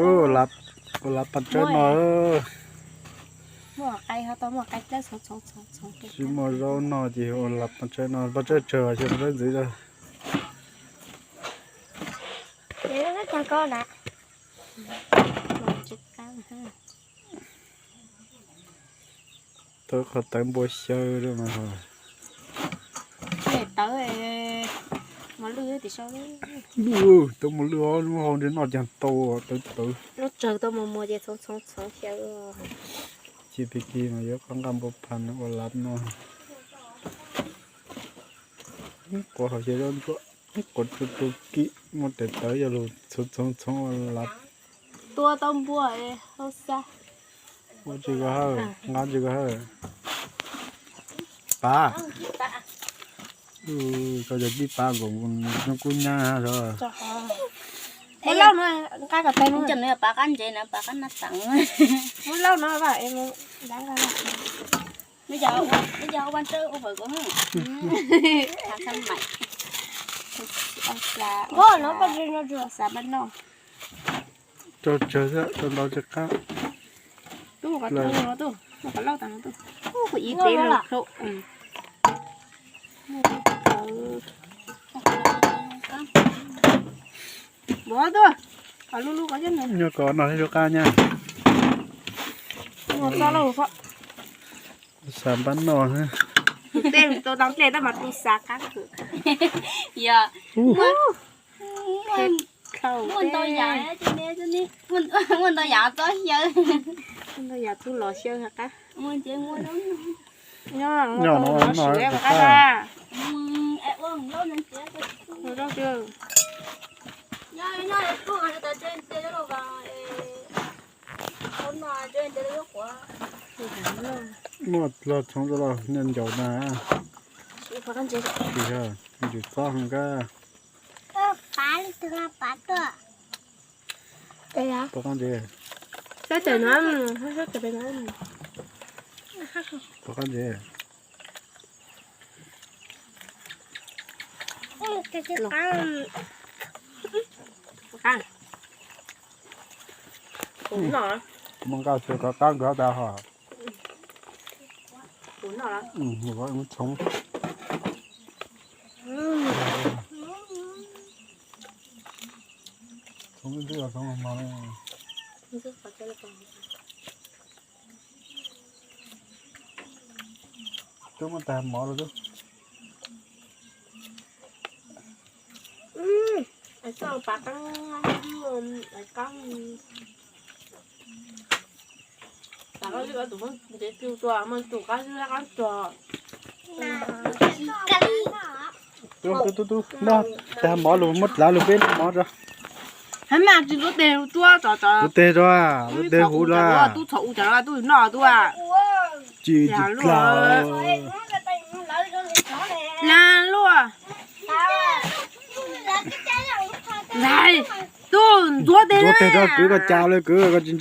Ua lav paj tsawb no. Tsis muaj zaub noj ces ua lav paj tsawb no, paj tsawb tsawg xyov paj tsawb ntxiv lawm. Tau qhov tawv npua xyaw lawm mas. Tawv mos lwj, tawv mos lwj, lub hau nrog noj cag tau tawv tawv. Lub tsawg tau mos mos ces txhoov txhoov txhoov xyaw. Ces pig kig mas yuav qab nqaj npua pha ua lav no. Quav hauv xyaw zaub ntsuab, quav tu tu kib muaj tes tawv yog lug txhoov txhoov txhoov ua lav. Tua tau npua hauv xav. Ua tsis koj hawj, nqa tsis koj hawj. Pav. Koj yog tib pav nkaus, kub nyab os. Muab lauj no, nqa kom tag no. Pav qab ntsev na, pav qab na teev. Muab lauj no, neb yog ua paj tsawb ua fawm kuv. Xav paj noj. Tso tsawg xwb, tso ntau tsis qab. Tub, qhov lauj tas no tub. Kuv ib peb lub hlau. Npov tuaj, qhov lub lub qhov coj no. Nyob kom noj thiab rov qab nyab. Xav paj noj. Tej tus tau dlej tab mas tus xav qab kawg. Yog. Muaj ntau yam, muaj ntau yam txob xyaw. Ntau yam txhob los xyaw qab. Nyob no no qab. Muaj los txhoov los nyob ncaus na. Tsis yog, ntsis txob heev kab. Pov qab ntsev. Pov qab ntsev. Kuv noj, kuv muaj nqaj xyaw kov qab nkawd tas hos. Kuv noj, kuv txhoov. Txhoov ntxwb los txhoov mos mos. Twb muab tag mov los twb. Tub, tub, tub, noj tag mov los muab dlav lug peb noj mov tso. Lub teg tso, lub teg huv tso. Tub txhom u cas tub noj tub. Tsis tsis dlav. Lag luaj. Lais, tub ntxuav teg, ntxuav teg tso, kwv koj cas lawm, kwv koj tsis